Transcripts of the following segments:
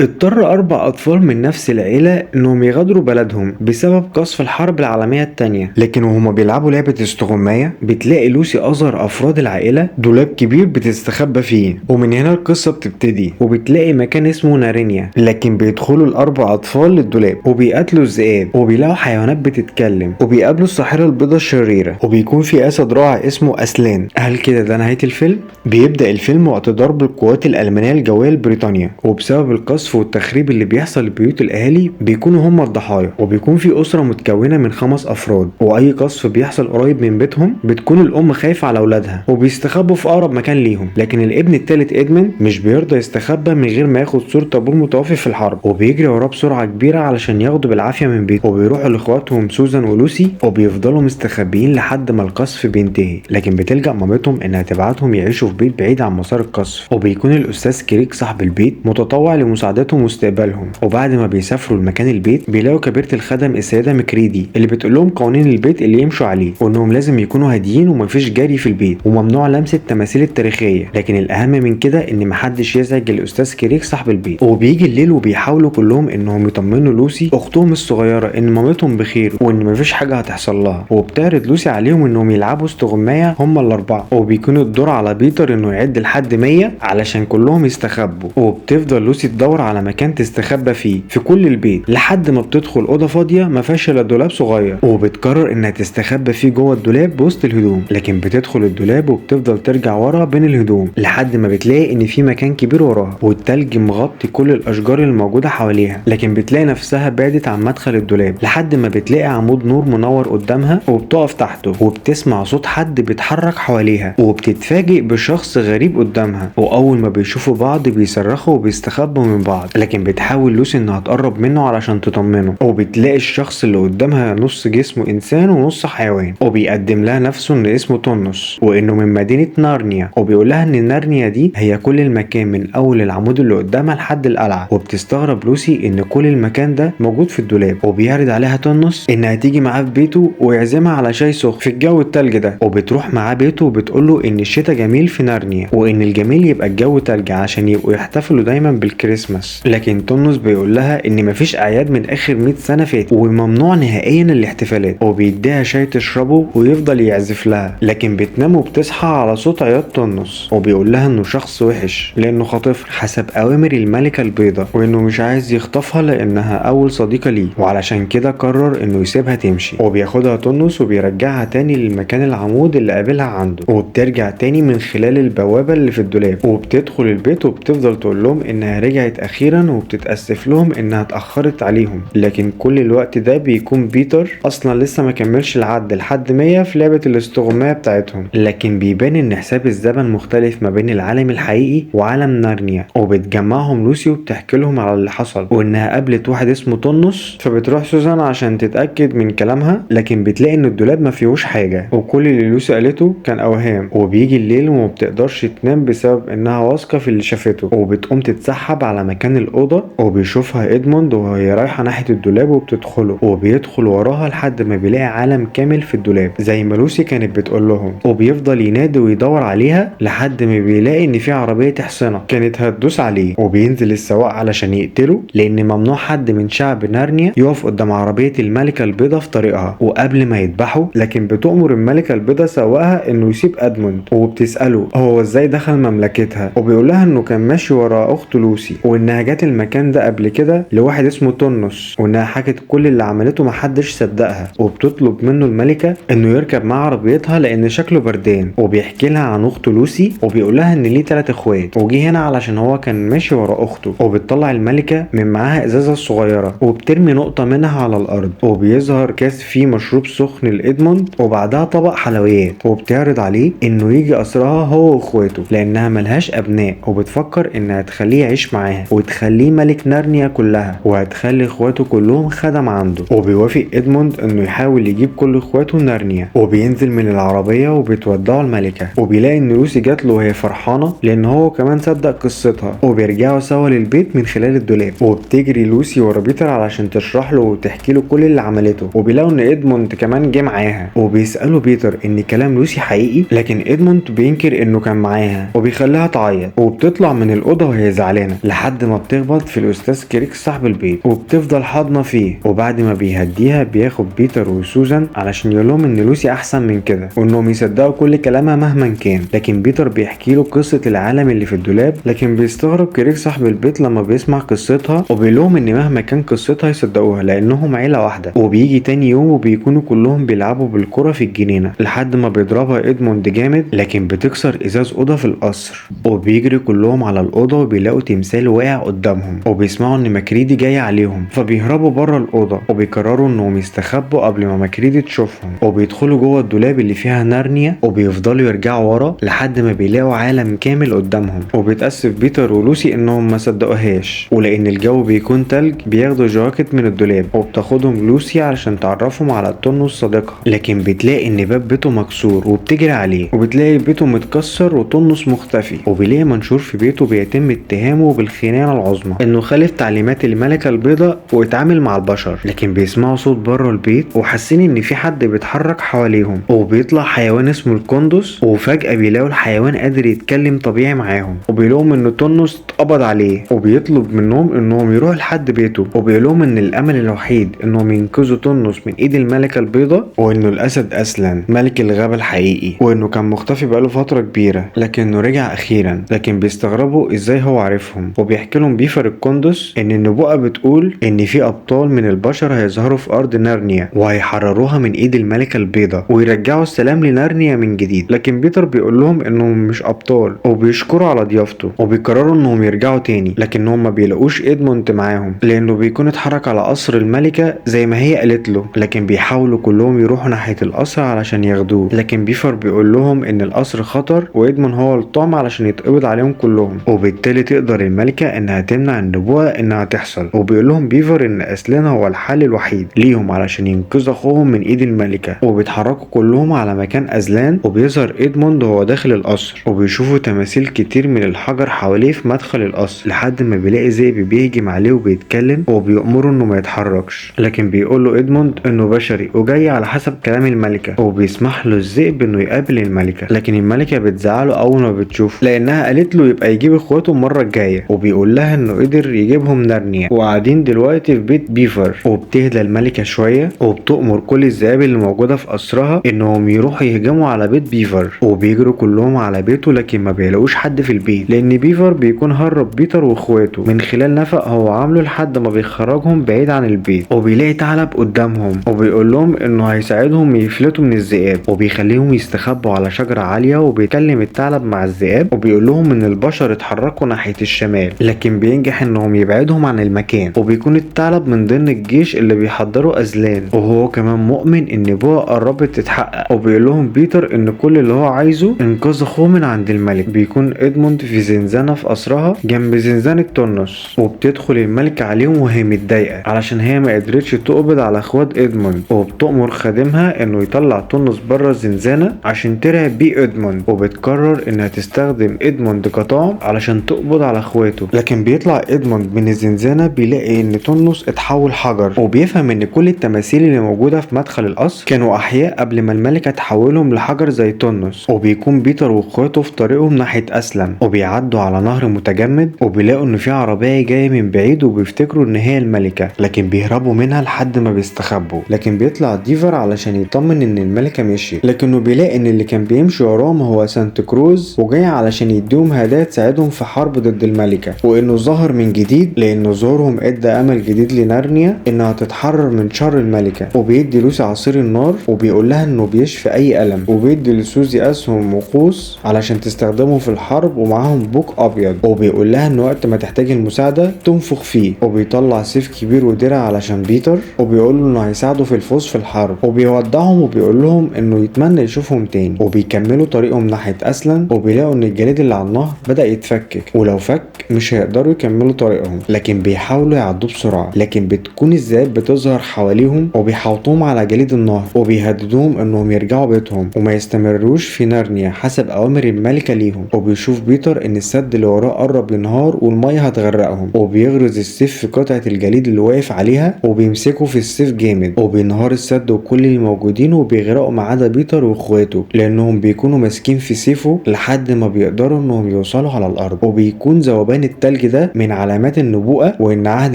اضطر 4 أطفال من نفس العيلة إنهم يغادروا بلدهم بسبب قصف الحرب العالمية التانية. لكن وهما بيلعبوا لعبة استغماية بتلاقي لوسي أصغر أفراد العائلة دولاب كبير بتستخبى فيه، ومن هنا القصة بتبتدي. وبتلاقي مكان اسمه نارينيا، لكن بيدخلوا ال4 أطفال للدولاب وبيقتلوا الذئاب وبيلاقوا حيوانات بتتكلم وبيقابلوا الساحرة البيضاء الشريرة، وبيكون في أسد رائع اسمه أسلان. هل كده ده نهاية الفيلم؟ بيبدأ الفيلم وقت ضرب القوات الألمانية الجوية لبريطانيا، وبسبب القصف والتخريب اللي بيحصل لبيوت الأهالي بيكونوا هم الضحايا. وبيكون في أسرة متكونة من 5 أفراد، وأي قصف بيحصل قريب من بيتهم بتكون الأم خايفة على أولادها وبيستخبوا في أقرب مكان ليهم. لكن الابن الثالث إدمن مش بيرضى يستخبى من غير ما ياخد صورة أبوه المتوفي في الحرب، وبيجري وراه بسرعة كبيرة علشان ياخده بالعافية من بيته. وبيروحوا لإخواتهم سوزان ولوسي وبيفضلوا مستخبيين لحد ما القصف بينتهي، لكن بتلجأ مامتهم إنها تبعتهم يعيشوا في بيت بعيد عن مسار القصف. وبيكون الأستاذ كريك صاحب البيت متطوع لمساعدتهم واستقبالهم. وبعد ما بيسافروا لمكان البيت بيلاقوا كبيرة الخدم السيدة مكريدي اللي بتقول لهم قوانين البيت اللي يمشوا عليه، وانهم لازم يكونوا هاديين ومفيش جري في البيت وممنوع لمس التماثيل التاريخية. لكن الأهم من كده ان محدش يزعج الأستاذ كريك صاحب البيت. وبيجي الليل وبيحاولوا كلهم انهم يطمنوا لوسي اختهم الصغيرة ان مامتهم بخير وان مفيش حاجة هتحصل لها. وبتعرض لوسي عليهم انهم يلعبوا استغماية هم ال4، وبيكون الدور على بيتر انه يعد لحد 100 علشان كلهم يستخبوا. وبتفضل لوسي تدور على مكان تستخبى فيه في كل البيت لحد ما بتدخل اوضة فاضية ما فيهاش الا دولاب صغير، وبتقرر انها تستخبى فيه جوه الدولاب بوسط الهدوم. لكن بتدخل الدولاب وبتفضل ترجع ورا بين الهدوم لحد ما بتلاقي ان في مكان كبير وراها والتلج مغطي كل الاشجار الموجودة حواليها. لكن بتلاقي نفسها بعدت عن مدخل الدولاب لحد ما بتلاقي عمود نور منور قدامها وبتقف تحته، وبتسمع صوت حد بيتحرك حواليها، وبتتفاجئ بشخص غريب قدامها. واول ما بيشوفوا بعض بيصرخوا وبيستخبوا من بعض، لكن بتحاول لوسي انها تقرب منه علشان تطمنه. وبتلاقي الشخص اللي قدامها نص جسمه انسان ونص حيوان، وبيقدم لها نفسه ان اسمه تونس وانه من مدينة نارنيا، وبيقول لها ان نارنيا دي هي كل المكان من اول العمود اللي قدامها لحد القلعة. وبتستغرب لوسي ان كل المكان ده موجود في الدولاب، وبيعرض عليها تونس انها تيجي معاه في بيته ويعزمها على شاي سخن في الجو التلج ده. وبتروح معاه بيته وبتقول له ان الشتاء جميل في نارنيا وان الجميل يبقى الجو تلج عشان يبقوا يحتفلوا دايما بالكريسماس. لكن تونس بيقول لها ان مفيش اعياد من اخر 100 سنة فاتت وممنوع نهائيا الاحتفالات، وبيديها شاي تشربه ويفضل يعزف لها. لكن بتنام وبتصحى على صوت عياط تونس، وبيقول لها انه شخص وحش لانه خاطفها حسب اوامر الملكة البيضاء، وانه مش عايز يخطفها لانها اول صديقه ليه، وعلشان كده قرر انه يسيبها تمشي. وبياخدها تونس وبيرجعها تاني للمكان العمود اللي قابلها عنده، وبترجع تاني من خلال البوابة اللي في الدولاب، وبتدخل البيت وبتفضل تقول لهم انها رجعت اخيرا وبتتاسف لهم انها اتاخرت عليهم. لكن كل الوقت ده بيكون بيتر اصلا لسه ما كملش العد لحد 100 في لعبه الاستغمايه بتاعتهم. لكن بيبان ان حساب الزمن مختلف ما بين العالم الحقيقي وعالم نارنيا، وبتجمعهم لوسي وبتحكي لهم على اللي حصل وانها قابلت واحد اسمه تونس. فبتروح سوزان عشان تتاكد من كلامها، لكن بتلاقي ان الدولاب ما فيهوش حاجة وكل اللي لوسي قالته كان اوهام. وبيجي الليل وما بتقدرش تنام بسبب انها واثقة في اللي شافته، وبتقوم تتسحب على مكان الاوضة. وبيشوفها ادموند وهي رايحة ناحية الدولاب وبتدخله، وبيدخل وراها لحد ما بيلاقي عالم كامل في الدولاب زي ما لوسي كانت بتقول لهم. وبيفضل ينادي ويدور عليها لحد ما بيلاقي ان في عربية حصنه كانت هتدوس عليه، وبينزل السواق علشان يقتله لان ممنوع حد من شعب نارنيا يقف قدام عربية الملكة البيضاء في طريقها. وقبل ما يذبحه لكن بتؤمر الملكة البيضاء سواقها انه يسيب ادموند، وبتساله هو ازاي دخل مملكتها، وبيقول لها انه كان ماشي ورا اخته لوسي وانها جت المكان ده قبل كده لواحد اسمه تونس، وانها حكت كل اللي عملته محدش صدقها. وبتطلب منه الملكة انه يركب مع عربيتها لان شكله بردان، وبيحكي لها عن اخته لوسي وبيقول لها ان ليه 3 اخوات وجي هنا علشان هو كان ماشي ورا اخته. وبتطلع الملكة من معاها ازازة صغيرة وبترمي نقطة منها على الارض، وبيظهر كاس فيه مشروب سخن لادموند وبعدها طبق حلويات، وبتعرض عليه انه يجي قصرها هو واخواته لانها ملهاش ابناء، وبتفكر انها تخليه يعيش معاها وتخليه ملك نارنيا كلها وهتخلي اخواته كلهم خدم عنده. وبيوافق ادموند انه يحاول يجيب كل اخواته نارنيا، وبينزل من العربية وبتودعه الملكة، وبيلاقي ان لوسي جات له وهي فرحانة لان هو كمان صدق قصتها، وبيرجعوا سوا للبيت من خلال الدولاب. وبتجري لوسي ورا بيتر علشان تشرح له وتحكي له كل اللي عملته، وبيلاقوا ان ادموند كمان جه معاها، وبيسالوا بيتر ان كلام لوسي حقيقي، لكن ادموند بينكر انه كان معاها وبيخليها تعيط. وبتطلع من الاوضة وهي زعلانة لحد ما ما بتخبط في الاستاذ كريك صاحب البيت وبتفضل حاضنة فيه. وبعد ما بيهديها بياخد بيتر وسوزان علشان يقول لهم ان لوسي احسن من كده وانهم يصدقوا كل كلامها مهما كان. لكن بيتر بيحكي له قصة العالم اللي في الدولاب، لكن بيستغرب كريك صاحب البيت لما بيسمع قصتها وبيقول لهم ان مهما كان قصتها يصدقوها لانهم عيله واحدة. وبيجي تاني يوم وبيكونوا كلهم بيلعبوا بالكرة في الجنينة لحد ما بيضربها ادموند جامد، لكن بتكسر ازاز اوضة في القصر. وبيجري كلهم على الاوضة وبيلاقوا تمثال واقع قدامهم وبيسمعوا ان ماكريدي جاي عليهم، فبيهربوا بره الاوضة وبيقرروا انهم يستخبوا قبل ما ماكريدي تشوفهم. وبيدخلوا جوه الدولاب اللي فيها نارنيا وبيفضلوا يرجعوا ورا لحد ما بيلاقوا عالم كامل قدامهم. وبيتأسف بيتر ولوسي انهم ما صدقوهاش، ولان الجو بيكون تلج بياخدوا جواكت من الدولاب وبتاخدهم لوسي علشان تعرفهم على تونوس صديقها. لكن بتلاقي ان باب بيته مكسور وبتجري عليه وبتلاقي بيته متكسر وتونوس مختفي. وبيلاقي منشور في بيته بيتم اتهامه بالخيانة العظمى انه خالف تعليمات الملكة البيضاء واتعامل مع البشر. لكن بيسمعوا صوت بره البيت وحاسين ان في حد بيتحرك حواليهم، وبيطلع حيوان اسمه الكوندوس. وفجأة بيلاقوا الحيوان قادر يتكلم طبيعي معاهم وبيقولهم ان تونوس اتقبض عليه، وبيطلب منهم انهم يروحوا لحد بيته. وبيقولهم ان الامل الوحيد انهم ينقذوا تونوس من ايد الملكة البيضاء، وانه الاسد اسلان ملك الغابة الحقيقي، وانه كان مختفي بقاله فترة كبيرة لكنه رجع اخيرا. لكن بيستغربوا ازاي هو عارفهم. وبيحكي لهم بيفر الكوندوس ان النبوءة بتقول ان في ابطال من البشر هيظهروا في ارض نارنيا وهيحرروها من ايد الملكة البيضاء ويرجعوا السلام لنارنيا من جديد. لكن بيتر بيقول لهم انهم مش ابطال وبيشكروا على ضيافته وبيقرروا انهم يرجعوا تاني، لكنهم ما بيلاقوش ادموند معاهم لانه بيكون اتحرك على قصر الملكة زي ما هي قالت له. لكن بيحاولوا كلهم يروحوا ناحية القصر علشان ياخدوه، لكن بيفر بيقول لهم ان القصر خطر وادموند هو الطعم علشان يتقبض عليهم كلهم، وبالتالي تقدر الملكة انها تمنع النبوءة انها تحصل. وبيقول لهم بيفر ان اسلان هو الحل الوحيد ليهم علشان ينقذ اخوهم من ايد الملكة. وبيتحركوا كلهم على مكان ازلان وبيظهر ادموند وهو داخل القصر، وبيشوفوا تماثيل كتير من الحجر حواليه في مدخل القصر لحد ما بيلاقي ذئب بيهجم عليه وبيتكلم وبيأمره انه ما يتحركش. لكن بيقول له ادموند انه بشري وجاي على حسب كلام الملكة، وبيسمح له الذئب انه يقابل الملكة. لكن الملكة بتزعله اول ما بتشوفه لانها قالت له يبقى يجيب اخواته المرة الجاية، وبيقول لها انه قدر يجيبهم نارنيا وقاعدين دلوقتي في بيت بيفر. وبتهدى الملكة شوية وبتؤمر كل الذئاب اللي موجودة في قصرها انهم يروحوا يهجموا على بيت بيفر، وبيجروا كلهم على بيته لكن ما بيلاقوش حد في البيت لان بيفر بيكون هرب بيتر واخواته من خلال نفق هو عامله لحد ما بيخرجهم بعيد عن البيت. وبيلاقي ثعلب قدامهم وبيقول لهم انه هيساعدهم يفلتوا من الذئاب، وبيخليهم يستخبوا على شجرة عالية. وبيكلم الثعلب مع الذئاب وبيقول لهم ان البشر اتحركوا ناحية الشمال، لكن بينجح انهم يبعدهم عن المكان. وبيكون الثعلب من ضمن الجيش اللي بيحضروا ازلان، وهو كمان مؤمن ان نبوءة قربت تتحقق. وبيقول لهم بيتر ان كل اللي هو عايزه انقاذ اخوه من عند الملك. بيكون ادموند في زنزانة في قصرها جنب زنزانة تونوس، وبتدخل الملكة عليهم وهي متضايقة علشان هي ما قدرتش تقبض على اخوات ادموند، وبتؤمر خادمها انه يطلع تونوس بره الزنزانة عشان ترعب بيه ادموند. وبتقرر انها تستخدم ادموند كطعم علشان تقبض على اخواته. لكن بيطلع ادموند من الزنزانة بيلاقي ان تونوس اتحول حجر، وبيفهم ان كل التماثيل اللي موجودة في مدخل القصر كانوا احياء قبل ما الملكة تحولهم لحجر زي تونوس. وبيكون بيتر واخواته في طريقهم ناحية اسلم، وبيعدوا على نهر متجمد وبيلاقوا ان في عربية جاية من بعيد وبيفتكروا ان هي الملكة، لكن بيهربوا منها لحد ما بيستخبوا. لكن بيطلع ديفر علشان يطمن ان الملكة مشيت، لكنه بيلاقي ان اللي كان بيمشي وراهم هو سانت كروز وجاي علشان يديهم هدايا تساعدهم في حرب ضد الملكة، وانه ظهر من جديد لانه ظهورهم ادى امل جديد لنارنيا انها تتحرر من شر الملكة. وبيدي لوسي عصير النار وبيقول لها انه بيشفي اي الم، وبيدي لسوزي اسهم وقوس علشان تستخدمه في الحرب ومعاهم بوك ابيض، وبيقول لها ان وقت ما تحتاج المساعدة تنفخ فيه. وبيطلع سيف كبير ودرع علشان بيتر وبيقول له انه هيساعده في الفوز في الحرب، وبيودعهم وبيقول لهم انه يتمنى يشوفهم تاني. وبيكملوا طريقهم ناحية اسلم وبيلاقوا ان الجليد اللي على النهر بدأ يتفكك، ولو فك مش هيقدروا يكملوا طريقهم، لكن بيحاولوا يعدوه بسرعة. لكن بتكون الذئاب بتظهر حواليهم وبيحاوطوهم على جليد النهر وبيهددوهم انهم يرجعوا بيتهم وما يستمروش في نارنيا حسب اوامر الملكة ليهم. وبيشوف بيتر ان السد اللي وراه قرب ينهار والمية هتغرقهم، وبيغرز السيف في قطعة الجليد اللي واقف عليها وبيمسكه في السيف جامد، وبينهار السد وكل الموجودين وبيغرقوا ما عدا بيتر واخواته لانهم بيكونوا ماسكين في سيفه لحد ما بيقدروا انهم يوصلوا على الارض. وبيكون ذوبان التلج التلج ده من علامات النبوءة وان عهد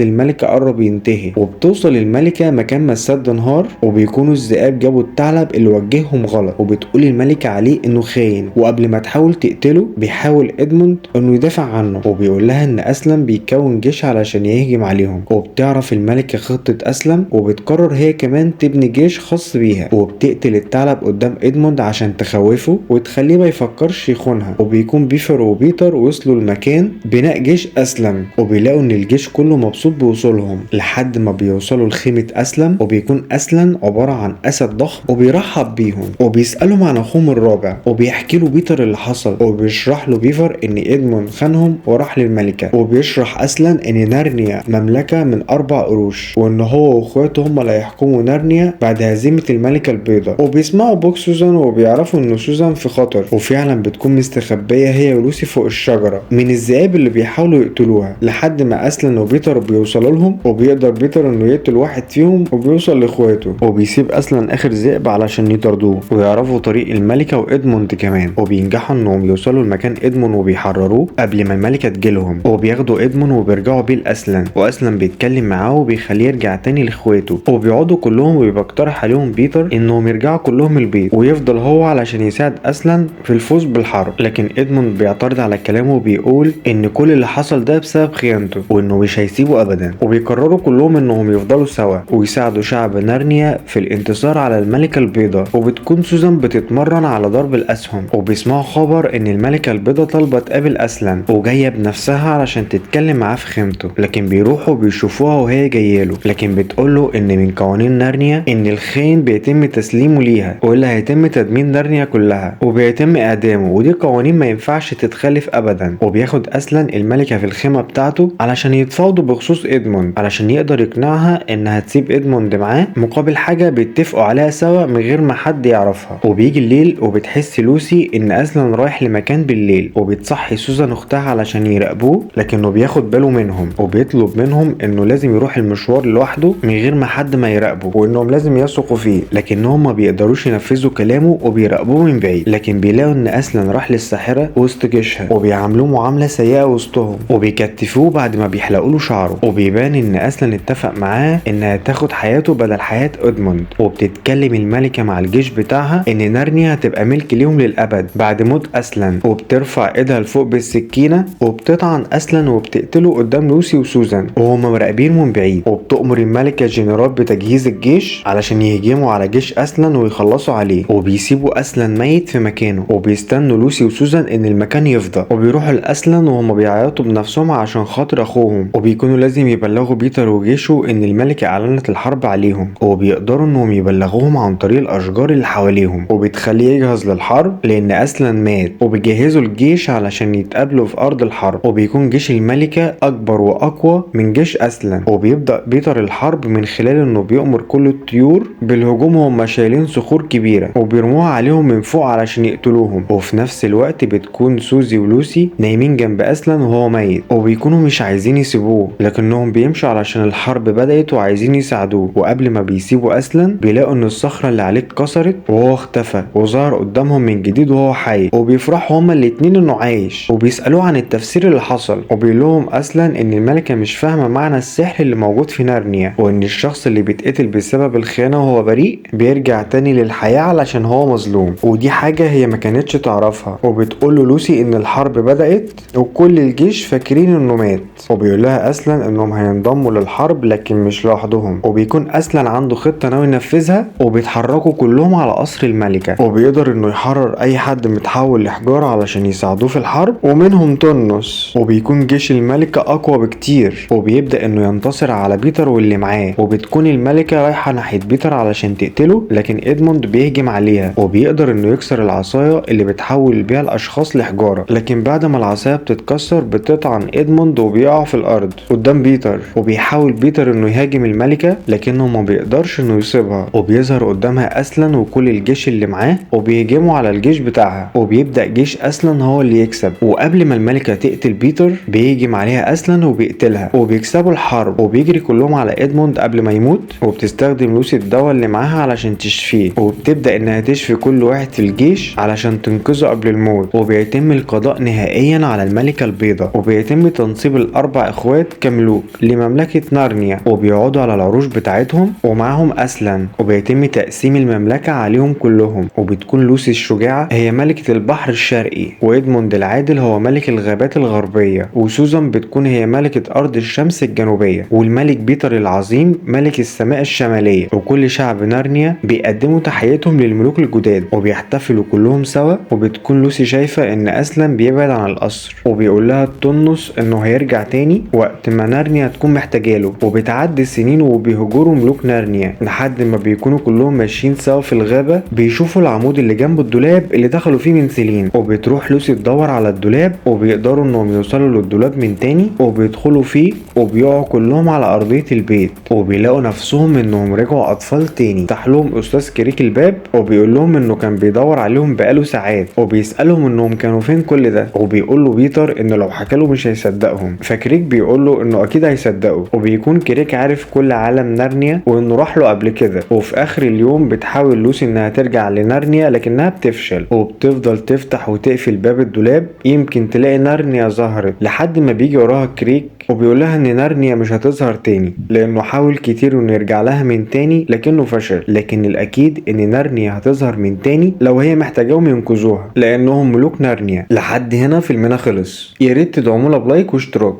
الملكة قرب ينتهي. وبتوصل الملكة مكان ما السد انهار، وبيكونوا الذئاب جابوا الثعلب اللي وجههم غلط، وبتقول الملكة عليه انه خاين، وقبل ما تحاول تقتله بيحاول ادموند انه يدافع عنه، وبيقول لها ان اسلم بيكون جيش علشان يهجم عليهم. وبتعرف الملكة خطة اسلم وبتقرر هي كمان تبني جيش خاص بيها، وبتقتل الثعلب قدام ادموند عشان تخوفه وتخليه ما يفكرش يخونها. وبيكون بيفر وبيتر وصلوا المكان بناء جيش اسلم، وبيلاقوا ان الجيش كله مبسوط بوصولهم لحد ما بيوصلوا لخيمة اسلم، وبيكون اسلم عبارة عن اسد ضخم وبيرحب بيهم وبيسألهم عن اخوهم الرابع، وبيحكي له بيتر اللي حصل، وبيشرح له بيفر ان ادموند خانهم وراح للملكة، وبيشرح اسلم ان نارنيا مملكة من 4 قروش، وان هو واخواته هم اللي هيحكموا نارنيا بعد هزيمة الملكة البيضاء. وبيسمعوا بوك سوزان وبيعرفوا ان سوزان في خطر، وفعلا بتكون مستخبية هي ولوسي فوق الشجرة من الذئاب اللي بيحاولوا يقتلوها، لحد ما اسلم وبيتر بيوصلوا لهم، وبيقدر بيتر انه يقتل واحد فيهم وبيوصل لاخواته، وبيسيب اسلم اخر ذئب علشان يطاردوه ويعرفوا طريق الملكة وادموند كمان، وبينجحوا انهم يوصلوا لمكان ادموند وبيحرروه قبل ما الملكة تجيلهم، وبياخدوا ادموند وبيرجعوا بيه لاسلم، واسلم بيتكلم معاه وبيخليه يرجع تاني لاخواته، وبيقعدوا كلهم وبيقترح عليهم بيتر انهم يرجعوا كلهم البيت ويفضل هو علشان يساعد اسلم في الفوز بالحرب. لكن ادموند بيعترض على كلامه وبيقول ان كل اللي حصل ده بسبب خيانته وانه مش هيسيبه ابدا، وبيقرروا كلهم انهم يفضلوا سوا ويساعدوا شعب نارنيا في الانتصار على الملكة البيضاء. وبتكون سوزان بتتمرن على ضرب الاسهم، وبيسمعوا خبر ان الملكة البيضاء طالبة تقابل اسلم وجاية بنفسها علشان تتكلم معاه في خيمته، لكن بيروحوا بيشوفوها وهي جاية له، لكن بتقوله ان من قوانين نارنيا ان الخاين بيتم تسليمه ليها والا هيتم تدمير نارنيا كلها وبيتم اعدامه، ودي قوانين ما ينفعش تتخالف ابدا. وبياخد اسلم الملكة في الخيمة بتاعته علشان يتفاوضوا بخصوص ادموند، علشان يقدر يقنعها انها تسيب ادموند معاه مقابل حاجة بيتفقوا عليها سوا من غير ما حد يعرفها. وبيجي الليل وبتحس لوسي ان اسلم رايح لمكان بالليل، وبتصحي سوزان اختها علشان يراقبوه، لكنه بياخد باله منهم وبيطلب منهم انه لازم يروح المشوار لوحده من غير ما حد ما يراقبه، وانهم لازم يثقوا فيه، لكنهم ما بيقدروش ينفذوا كلامه وبيراقبوه من بعيد. لكن بيلاقوا ان اسلم راح للساحرة وسط جيشها وبيعاملوه معاملة سيئة وسطهم وبيكتفوه بعد ما بيحلقوا له شعره، وبيبان ان اسلم اتفق معاه انها تاخد حياته بدل حياة ادموند. وبتتكلم الملكة مع الجيش بتاعها ان نارنيا هتبقى ملك ليهم للابد بعد موت اسلم، وبترفع ايدها لفوق بالسكينة وبتطعن اسلم وبتقتله قدام لوسي وسوزان وهما مراقبين من بعيد. وبتؤمر الملكة جنرال بتجهيز الجيش علشان يهجموا على جيش اسلم ويخلصوا عليه، وبيسيبوا اسلم ميت في مكانه، وبيستنوا لوسي وسوزان ان المكان يفضى، وبيروحوا لاسلم وهما بيعيطوا بنفسهم عشان خاطر اخوهم، وبيكونوا لازم يبلغوا بيتر وجيشه ان الملكة اعلنت الحرب عليهم، وبيقدروا انهم يبلغوهم عن طريق الاشجار اللي حواليهم، وبتخليه يجهز للحرب لان اسلم مات، وبيجهزوا الجيش علشان يتقابلوا في ارض الحرب. وبيكون جيش الملكة اكبر واقوى من جيش اسلم، وبيبدأ بيتر الحرب من خلال انه بيأمر كل الطيور بالهجوم وهم شايلين صخور كبيرة وبيرموها عليهم من فوق علشان يقتلوهم. وفي نفس الوقت بتكون سوزي ولوسي نايمين جنب اسلم وهو ميت، وبيكونوا مش عايزين يسيبوه، لكنهم بيمشوا علشان الحرب بدأت وعايزين يساعدوه. وقبل ما بيسيبوا اسلم بيلاقوا ان الصخرة اللي عليه اتكسرت وهو اختفى وظهر قدامهم من جديد وهو حي، وبيفرحوا هما الاتنين انه عايش، وبيسألوه عن التفسير اللي حصل، وبيقول لهم اسلم ان الملكة مش فاهمة معنى السحر اللي موجود في نارنيا، وان الشخص اللي بيتقتل بسبب الخيانة وهو بريء بيرجع تاني للحياة علشان هو مظلوم، ودي حاجة هي ما كانتش تعرفها. وبتقول له لوسي ان الحرب بدأت وكل الجيش فاكرين انه مات، وبيقول لها اسلم انهم هينضموا للحرب لكن مش لوحدهم، وبيكون اسلم عنده خطة ناوي ينفذها، وبيتحركوا كلهم على قصر الملكة، وبيقدر انه يحرر اي حد متحول لحجارة علشان يساعدوه في الحرب ومنهم تونس. وبيكون جيش الملكة اقوى بكتير، وبيبدأ انه ينتصر على بيتر واللي معاه، وبتكون الملكة رايحة ناحية بيتر علشان تقتله، لكن ادموند بيهجم عليها وبيقدر انه يكسر العصاية اللي بتحول بيها الاشخاص لحجارة، لكن بعد ما العصاية بتتكسر بتطعن ادموند وبيقع في الارض قدام بيتر، وبيحاول بيتر انه يهاجم الملكة لكنه ما بيقدرش انه يصيبها، وبيظهر قدامها اسلم وكل الجيش اللي معاه وبيهجموا على الجيش بتاعها، وبيبدأ جيش اسلم هو اللي يكسب. وقبل ما الملكة تقتل بيتر بيهجم عليها اسلم وبيقتلها وبيكسبوا الحرب، وبيجري كلهم على ادموند قبل ما يموت، وبتستخدم لوسي الدواء اللي معاها علشان تشفيه، وبتبدأ انها تشفي كل واحد في الجيش علشان تنقذه قبل الموت، وبيتم القضاء نهائيا على الملكة البيضاء. وبيتم تنصيب الاربع اخوات كملوك لمملكة نارنيا، وبيقعدوا على العروش بتاعتهم ومعاهم أسلان، وبيتم تقسيم المملكة عليهم كلهم. وبتكون لوسي الشجاعة هي ملكة البحر الشرقي، وإدموند العادل هو ملك الغابات الغربية، وسوزان بتكون هي ملكة أرض الشمس الجنوبية، والملك بيتر العظيم ملك السماء الشمالية. وكل شعب نارنيا بيقدموا تحيتهم للملوك الجداد وبيحتفلوا كلهم سوا. وبتكون لوسي شايفة إن أسلان بيبعد عن القصر، وبيقول لها التنس إنه هيرجع تاني وقت ما نارنيا تكون محتاجاله. وبتعدي السنين وبيهجروا ملوك نارنيا لحد ما بيكونوا كلهم ماشيين سوا في الغابة، بيشوفوا العمود اللي جنب الدولاب اللي دخلوا فيه من سنين، وبتروح لوسي تدور على الدولاب، وبيقدروا انهم يوصلوا للدولاب من تاني وبيدخلوا فيه، وبيقعوا كلهم على أرضية البيت، وبيلاقوا نفسهم انهم رجعوا أطفال تاني. فتح لهم أستاذ كريك الباب وبيقول لهم انه كان بيدور عليهم بقاله ساعات، وبيسألهم انهم كانوا فين كل ده، وبيقول له بيتر انه لو حكى له مش هيصدقهم، فكريك بيقول له انه اكيد هيصدقه. وبيكون كريك عارف كل عالم نارنيا وانه راح له قبل كده. وفي اخر اليوم بتحاول لوسي انها ترجع لنارنيا لكنها بتفشل، وبتفضل تفتح وتقفل باب الدولاب يمكن تلاقي نارنيا ظهرت، لحد ما بيجي وراها كريك وبيقول لها ان نارنيا مش هتظهر تاني لانه حاول كتير انه يرجع لها من تاني لكنه فشل، لكن الاكيد ان نارنيا هتظهر من تاني لو هي محتاجاهم ينقذوها لانهم ملوك نارنيا. لحد هنا فيلمنا خلص، يا ريت تدعمونا ب like واشتراك.